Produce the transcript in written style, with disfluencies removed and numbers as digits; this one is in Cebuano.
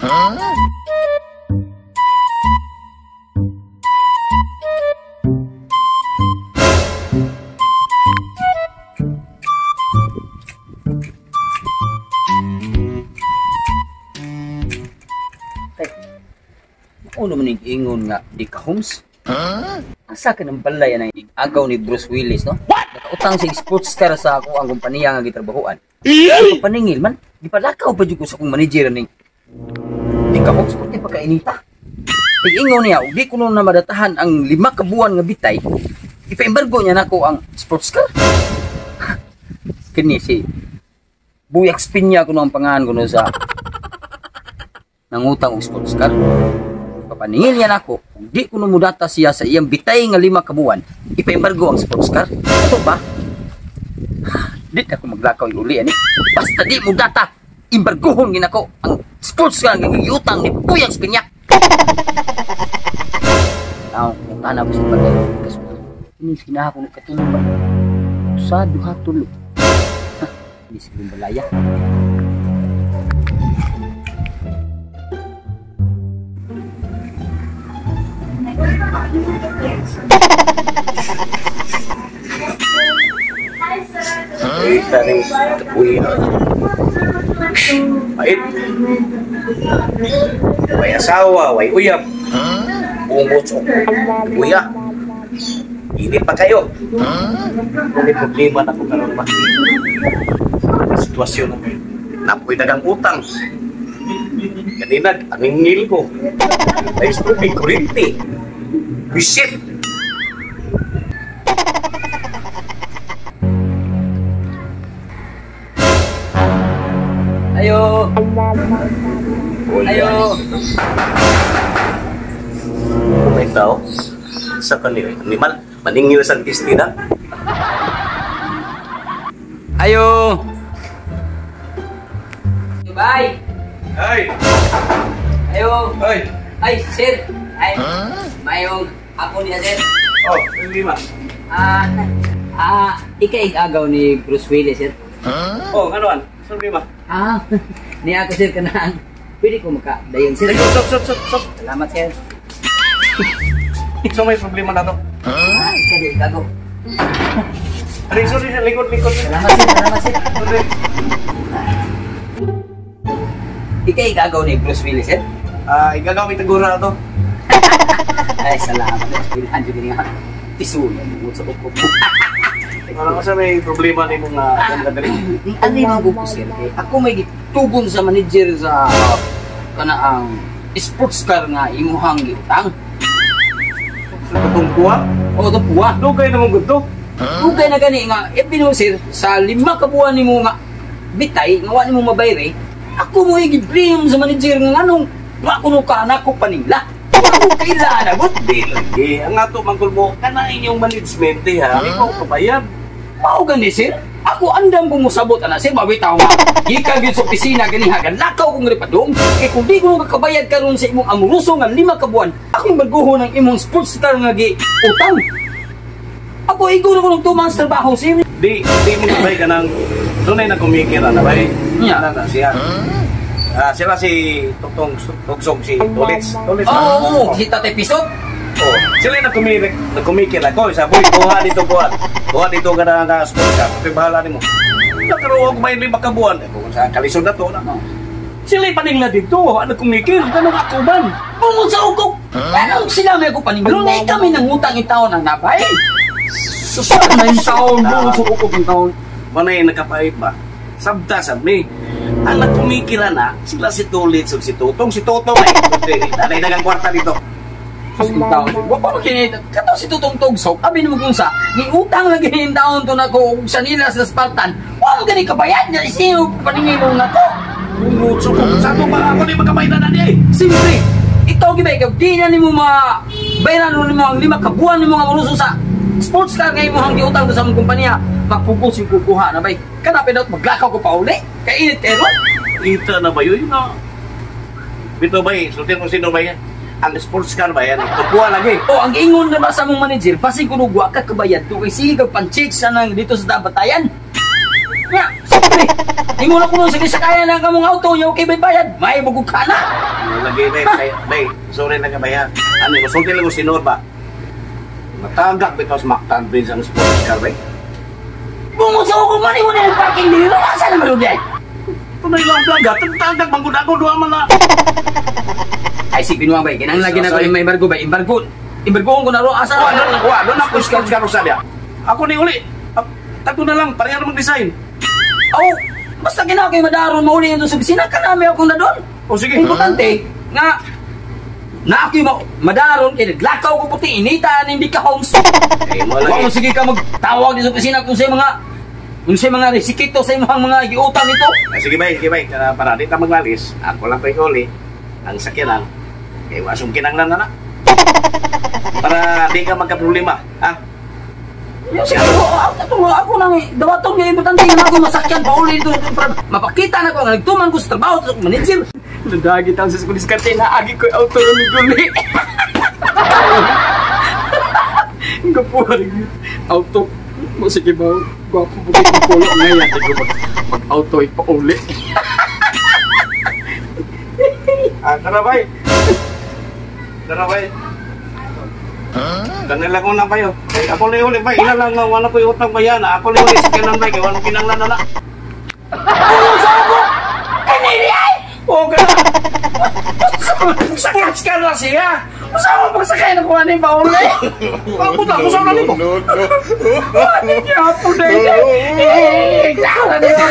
Ano man yung ingon nga di ka Holmes? Asa ka ng balay ang agaw ni Bruce Willis, no? What? Nakautang sa sports car sa ako ang kompanya nga gitrabahoan. Ano paningil man? Gipalakaw pa jud ko sa akong manager ning di ka Holmes, pati pagkainita. Ingon niya, ug di ko na madatahan ang 5 ka buwan nga bitay, ipa-embargo niya nako ang sports car. Kini si Buyak Spinya kuno ang pangalan kuno sa nangutang og sports car. Papaningil niya nako, kung di ko mudata siya sa iyang bitay nga 5 ka buwan, ipa-embargo ang sports car. Ito ba? Di na ko maglakaw uli ani. Basta di mo data, embargohon ginako ang sports car nga giutang ni Buyang Spinya. Tao, tanaw ko sa bagay. Ini sinaha ko katulog ba? Sa duha tulo. Ini si Balaya. Kita ning uy. Pait. Way asawa, way uyab. Bungot og buya. Init pa kayo. May problema na ko karon ba? Sitwasyon na napoy dagang utang. Kanina angingil ko. Ay stupid kuryente. Bisit. Ayo. Ayo. May tao sa kanila animal maningil sa Christina. Ayo. Bye. Ay. Ayo. Ay. Ay, sir. Ay. Mayong ako niya, sir. Oh, hindi ma. Ikaig-agaw ni Bruce Willis, sir. Oh, nganoan? Sir, ma. Niya ako, sir, kanang. Pwede ko makadayon, sir. Stop, stop, stop, stop. Salamat, sir. So may problema na to. Ikaig-agaw. Ay, sorry, likod, likod. Salamat, sir. Salamat, sir. Sorry. Ikaig-agaw ni Bruce Willis, sir. Igagaw may tagura na to. Ay, salamat. Bilhan dyan nga. Tisuyan mo sa upo. Parang kasi may problema ni mga ganda dali. Ang ano yung sir, ako may gitugon sa manager sa kanaang sports car nga imuhang giutang. Sa katong kuha? Oo, itong kuha. Dugay na mong gusto. Dugay na gani nga, ebino sir, sa 5 ka buwan nimo nga bitay, nga wa nimo mabayre, ako mo i-blame sa manager nga anong wa kuno ka nako paningla. Ako kaila na gud. Di lagi. Ang ato manggol mo kana inyong management ha. Ikaw kabayad. Mao gani sir. Ako andam ko mosabot ana sir, mabitaw nga. Gikan gyud sa opisina gani ha, lakaw kong ripadong. Kay kung di ko makabayad karon sa imong amoroso nga 5 ka buwan, akong baguhon ang imong sports car nga gi utang. Ako igo na ko ng 2 months trabaho sir. Di di mo bay kanang dunay na kumikira na bay. Nya. Na siya. Sila si Tutong Tugsong, si Tolits. Tolits. Oo, si Tatay Pisok. Oh, sila na kumikir ako. Sabi, kuha dito, kuha. Kuha dito ka na nga sports car. Ito'y bahala nimo. Nakaroon ko may 5 ka buwan. Eh, kung sa kalisod na to, na. Sila paningla dito. Ano kumikir? Ganun ako man. Bungod sa ukok. Anong sila may ako paningla? Lunay kami ng utang yung taon ang nabay. Susunod na yung taon. Bungod sa ukok yung taon. Manay, nakapait ba? Sabta, sabi. Ang nagkumikila na, sila si Tulits o si Tutong. Si Tutong ay, nanay nagang kwarta dito. Wa pa makinita. Kato si Tutong Tugsok, abi naman kung sa, ni utang lang ganyan taon to na ko sa nila sa Spartan. Wa mo gani kabayad niya, isiyo paningilong na to. Bungod sa ukok. Sa ba ako ni magkabayad na niya eh. Simple, ikaw gibay, ikaw di na nimo mabayaran nimo ang 5 ka buwan nimo nga maruso sa sports car ngayon mo hang giutang to sa mong kumpanya. Magpugos yung kukuha na bay. Kanapin daw maglakaw ko pa uli. Kainit kayo ron. Ita na ba yun? No? Bito ba eh? Sultin kung sino ba yan? Ang sports car ba yan? Tukuha lagi. O, ang ingon na ba sa mong manager, basing kunugwa ka kabayad to kay sige kag panchik sa nang dito sa Batayan. Nga, siyempre. Imo na kuno sige sakayan ang kamong auto, yaw kay bayad. May bugog ka na. Lagi day, day, day, sorry na ka ba? Ano, musulti lang ko si Norba. Matagak bitaw sa Mactan Bridge ang sports car bay. Bungo sa ako man imo na yung parking dito. Asa naman yun eh? Tunay lang plaga, tagak man gud ako duha man na. Ay si Binuang bay, kinahanglan lagi na ko may embargo bay, embargo. Embargoon ko na ro asa Wa na. wa doon ako sports car sa diya. Ako ni uli. Tato na lang, pareha na mag-design. Oh, basta ginawa kay madaron mauli yun sa opisina ka nami ako na doon. O sige. Importante nga na ako madaron kay naglakaw ko puti inita hindi ka homes. Eh, mo Wa mo lagi. sige ka magtawag sa opisina kung sa mga resikito sa imong mga giutang ito. Eh, sige bay, sige bay, para, para di ta maglalis. Ako lang ko'y uli. Ang sakyanan. Kay wasong kinanglan na na. Para di ka magka-problema, ha? Yung sige, ako, ako nang dawaton nga importante nga ako masakyan pa uli dito para mapakita na ko nga nagtuman ko sa trabaho sa manager. Nadagi taon sa diskarte na agi ko auto ni guli. Gapo rin auto. Mo sige ba gwapo bugit ko pulo ngayon di ko mag auto ipauli. Ah, tara bay. Tara bay. Huh? Lang ko na bayo. Eh, ako na uli bay. Ila lang nga wala ko utang bayan. Ako na uli sa kinan bay kay wala kinanglan na na. Tulong sa ako. Kanili ay. O ka. Sports car na siya. Usa mo pagsakay na kuha ni pauli. Ako na, ako na nimo. Ano niya po na yun? Eh, tara ni mo.